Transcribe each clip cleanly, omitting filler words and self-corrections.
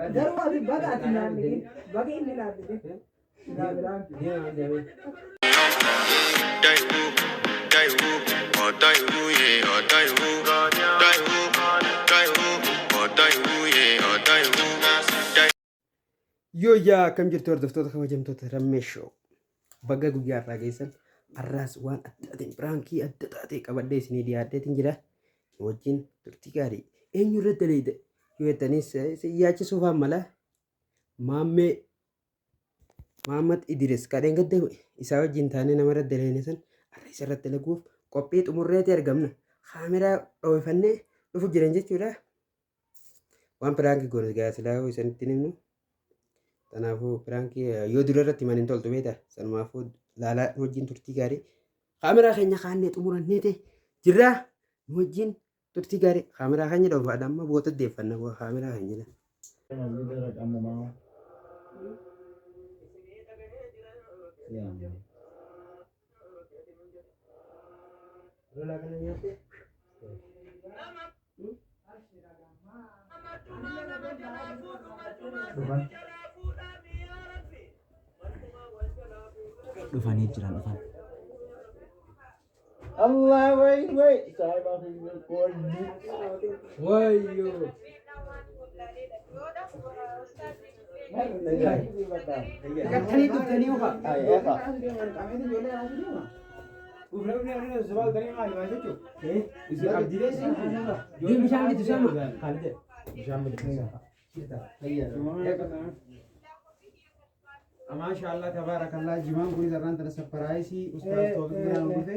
Garuu ati baga ati naan dhigin. Baga inni naan dhigin. Silaa biraan. Daiwu, Daiwu, oh Daiwu, yeah, oh Daiwu, Daiwu, Daiwu, oh Daiwu, yeah, oh Daiwu, Daiwu. Yooyyaa, akkam jirtu hordoftoota kabajamtoota Rammee Show? Baga guyyaa irraa geessan. Har'aas waan adda ta'e, prankii adda taate qabadhee isinii dhiyaadheetiin jira. Nu wajjin turtii gaarii. Eenyu irratti daleeyda yoo jettanis, isin yaachisuufaan mala. Maammee Mahammad Idris kadheen gadda isaa wajjin taanee nama irratti daleeyne san har'a isa irratti dalaguuf qophii xumurreeti argamna. Kaameraa dhoofannee dhufu jiran jechuudha. Waan prankii goone gaa silaa yoo isinitti himnu. Kanaafuu prankii yoo dura irratti himan hin toltu beektaa. Sanumaafuu laalaa nu wajjin turtii gaarii. Kaameraa keenya kaannee xumurannee ta'e jirraa, nu wajjin turtii gaarii. Kaameraa keenya dhoofadha, amma booda deeffanna kaameraa keenya. Lolaa kana nyaatte. Dhufan. Dhufanii jiran, dhufan. Allah, wait, wait. Saahiba kolli. Wayyoo. Dhiqattanii dhuftanii ufa. Deem, bishaan bitu sama. Maashaallah, tabaarakallah, jimaan kunis har'aan tana surpriseii ustaaz Toofiq biraan dhufe.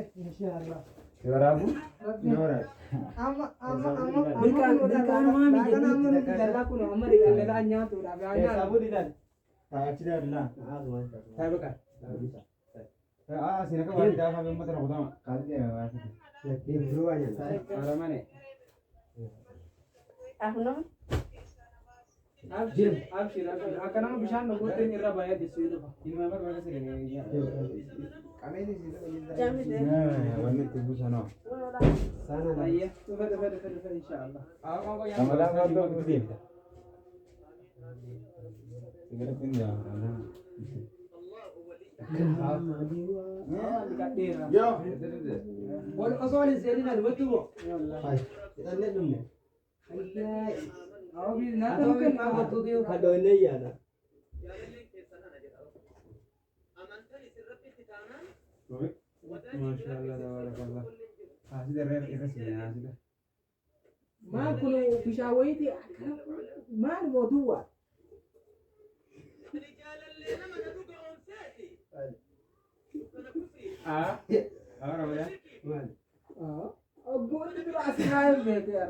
Waraabu? Ni waraabe. Amma amma amma. Mirkaan mirkaan maami Laaqana amma nuti dallaa kun amma dhiqannee nyaatuudhaaf yaa nyaatu. Saabuu didaan. Achi daadilaa. Taa'e. Ah, sina ka waan daafaa uummata na kutama. Deem, duruu waa nyaata. Haramane. Abshir, abshir, abshir. Akka nama bishaan dhuguutti irra baay'ee disuu dhufa. Ilma bara bara siree. Wanni itti buusanoo. Ayya, dhufa, dhufa, dhufa, dhufa, inshaallah. Ramadan kan tuh deemta. Sigaretin jaa. Dhiqadheera. Yo. Wal osoo wal hin seenin albattu moo? Hidhannee dhumne. Nyaata kenna. Kadhoonnee yaada. Maashaallah, tabaarakallah. Haasida irra irra siree haasida. Maal kun bishaan wayiiti akkana maal moo duwwaa? Ah. Ah, Ramadan. Maali? Obboonni bira asii haa hin beekee.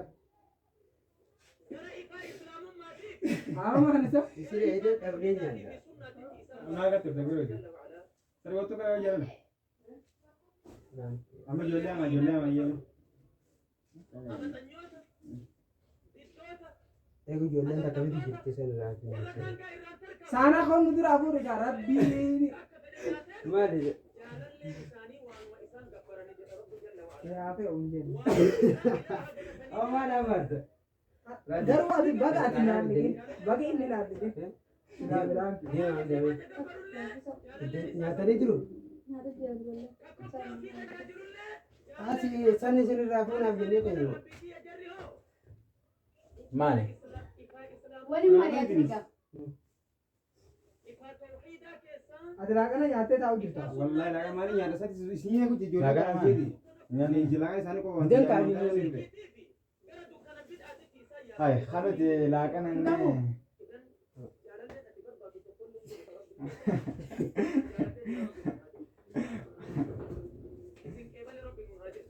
Haa, maal isa? Isin eedee dhabnee nyaanna. Maal gatti dhabe? Siree wattu kayoo jedhan. Amma ijoollee ama ijoollee ama iyyuu. Eegu ijoolleen takka miti jirti san irraa. Saanaa kan nu dura fuudhe gaa rabbiin. Maali? Yaafee uumjeen. Amma maal amarta? Garuu ati baga ati naan dhigin. Baga inni naan dhigin. Silaa biraan. Nyaatanii jiru. Asi sanni isin irraa fuunaaf jennee keenya. Maali? Waliin mari'atanii gaa. Ati laaqana nyaattee taa'u jirta. Wallahi laga maali nyaata sati isin eegu ijoollee Laga kan maali? jeeti. Nyaanni laga isaanii qofa. Biddeen kaafii. Hai, kanuti laaqana inni.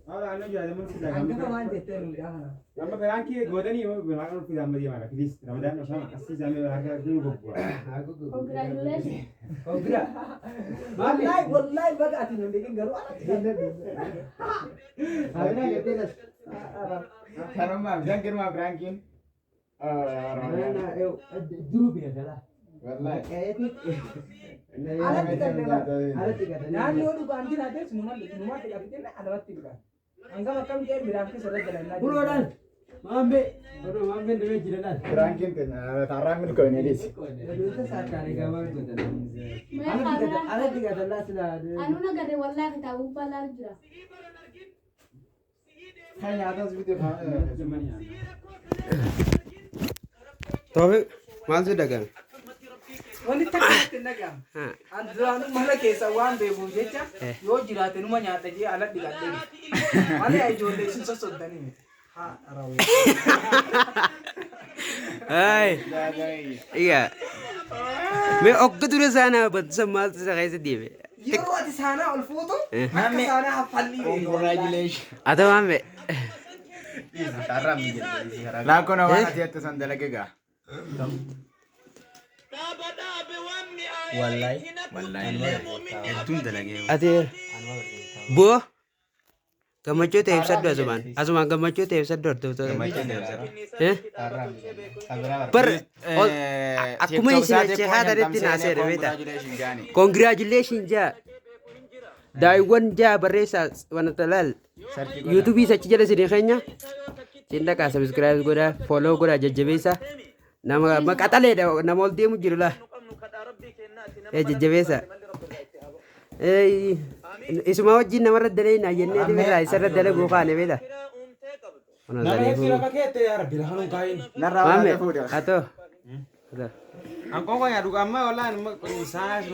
Haala annu jaalamu si Hangafa maal jettee nu gaafa? Amma prankii gootanii laaqana ofii amma deemaa please. Ramadaan osama asii isaanii harka nu goggoa. Congratulations. Congra. Wallahi wallahi, baga ati nu dhigin, garuu alatti kan Haabina gartee las. Kanuma bishaan kennumaa prankiin. Ramadan. Duruu beekala. Wallahi. Qe'eeti. Alatti kan Alatti gatanii. Naannoo dhugaan jiraates numatti dhiqatee alatti dhiqata. Hangam akkam jeen biraan keessa irra jalannaa. Kunoodhaan. Maambe. Odoo maambeen dhibee jira laal. Piraankiin teenya taarraa milkoonee dhiisi. Dhaloota saakaalee gamaa godhan. Mee kaameraa Ala digatallaa silaa. Anuun agarre wallaahi kitaaba gubbaa laalu jira. Kan nyaatas bitee Toofiq maaltu dhagame? Wanti takka natti hin dhaga'amu. An duraanuu mana keessa waan beekuuf jecha yoo jiraate numa nyaadha jee ala dhiqadhee. Malee ijoollee isin sossoddanii miti. Haa raawwatu. Ay. Egaa. Mee ogga dura saanaa bantusan maaltu isa keessa deeme? Yeroo ati saanaa ol fuutu akka saanaa haffallii beeku. Congratulations. Ata maambe. Laakkoon waan ati jette san dalage gaa. Wallahi. Wallahi. Hedduun dalagee. Ati boo gammachuu ta'e ibsadhu asumaan asumaan gammachuu ta'e ibsadhu hordoftoota. Eh? Bar akkuma isin achi haatanitti naa seene beektaa? Congratulation jaa. Daa'imman jaa barreessaa wanta laal. YouTubeii achi jala isin keenya. Isin dhaqaa subscribe godhaa follow godhaa jajjabeessaa. Nama maqaxaleedha nama ol deemu jiru laa. Ee jajjabeessaa. Ee isuma wajjin namarra dalaginaa jennee dhibirraa isarra dalaguu kaane beektaa? Nama hedduu lafa keette yaa Rabbi lafa nuun kaayin. Narraa Maame waan fuudhe. atoo. Atoo. Ankoon kan yaa dhugaa amma wallahi saanaa.